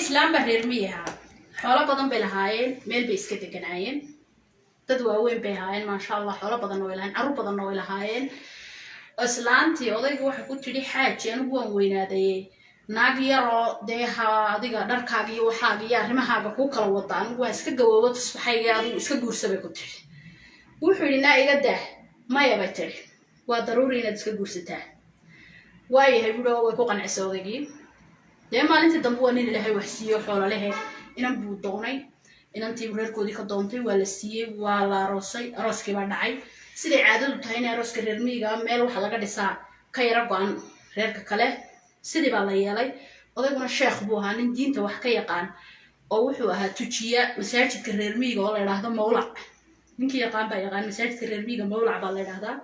Islaam baa reer miyi ahaa. Xoolo badan bay lahaayeen, meel bay iska deganaayeen. Dad waaweyn bay ahaayeen, maasha Allah. Xoolo badanna way lahaayeen, carruur badanna way lahaayeen. Islaantii odayga waxay ku tidhi: "Xaaji, anigu waan weynaadaye, naag yaroo dee ha adiga dharkaaga iyo waxaaga iyo arrimahaaga kuu kala wada. Anigu waan iska gawoobo, tusbaxayga adigu iska guursa," bay ku tidhi. Wuxuu yidhi: "Naa iga daah." "Maya," bay tidhi, "waa daruuri inaad iska guursataa." "Waayahay," buui, oo way ku qancisay odaygii. Dee maalintii dambe waa nin Ilaahay wax siiyo, xoolo lehe. Inan buu doonay, inantii reerkoodii ka doontay, waa la siiyey, waa la aroosay. Arooskii baa dhacay. Siday caadadu tahay in arooska reer miyiga meel waxa laga dhisaa ka yaro go-an reerka kale. Sidii baa la yeelay. Odayguna sheekh buu ahaa, nin diinta wax ka yaqaan oo wuxuu ahaa tujiya masaajidka reer miyiga oo la idhaahdo mawlac. Ninkii yaqaan baa yaqaan masaajidka reer miyiga, mawlac baa la idhahdaa.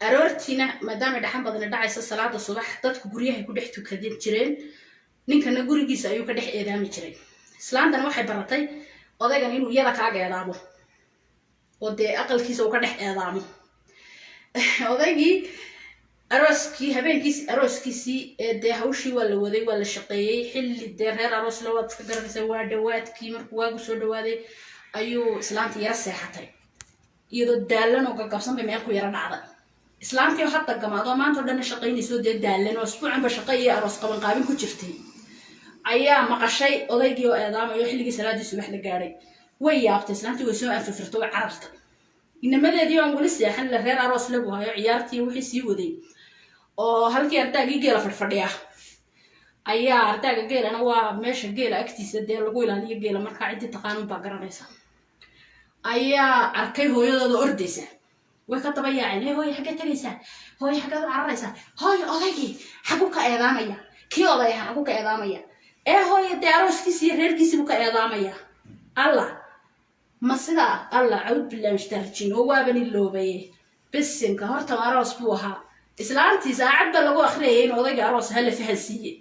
Aroortiina, maadaamay dhaxan badani dhacaysa, salaada subax dadku guryahay ku dhex tukadan jireen. Ninkana gurigiisa ayuu ka dhex eedaami jiray. Islaantana waxay baratay odaygan inuu iyada kaaga eedaamo oo dee aqalkiisa uu ka dhex eedaamo. Odaygii arooskii, habeenkiisi arooskiisii ee dee hawshii waa la waday, waa la shaqeeyey. Xilli dee reer aroos la waad iska garanaysaa, waa dhawaadkii. Markuu waagu soo dhawaaday ayuu islaantii yaro seexatay. Iyadoo daalan oo gagabsan bay meel ku yaro dhacday. Islaantii oo hadda gamaado, maanta o dhanna shaqaynayso, dee daalan oo isbuucanba shaqo iyo aroos qabanqaabin ku jirtay, ayaa maqashay odaygii oo eedaamayo xilligii salaadii subax la gaadhay. Way yaabtay islaantii, way soo anfafirtay, way carartay. Inamadeedii aan weli seexan, la reer aroos lagu hayo, ciyaartii wixii sii waday oo halkii ardaagii geela fadhfadhiya ayaa, ardaaga geelana waa meesha geela agtiisa dee lagu ilaaliyo geela, markaa ciddii taqaanuun baa garanaysa, ayaa arkay hooyadooda ordaysa. Way ka daba yaaceen: "Hey hooyo, xaggee tegaysaa? Hooyo, xaggeed u cararaysaa? Hooyo, odaygii xaguu ka eedaamaya? Kii oday ahaa xaguu ka eedaamaya?" "Ee hooyo, dee arooskiisi iyo reerkiisii buu ka eedaamaya." "Allah, ma sidaa? Allah, cawd billahi mishtaarjin oo waaban iloobaye bisinka. Horta aroos buu ahaa." Islaantii saacad baa lagu akhriyayay in odayga aroos ahaa la fahansiiye.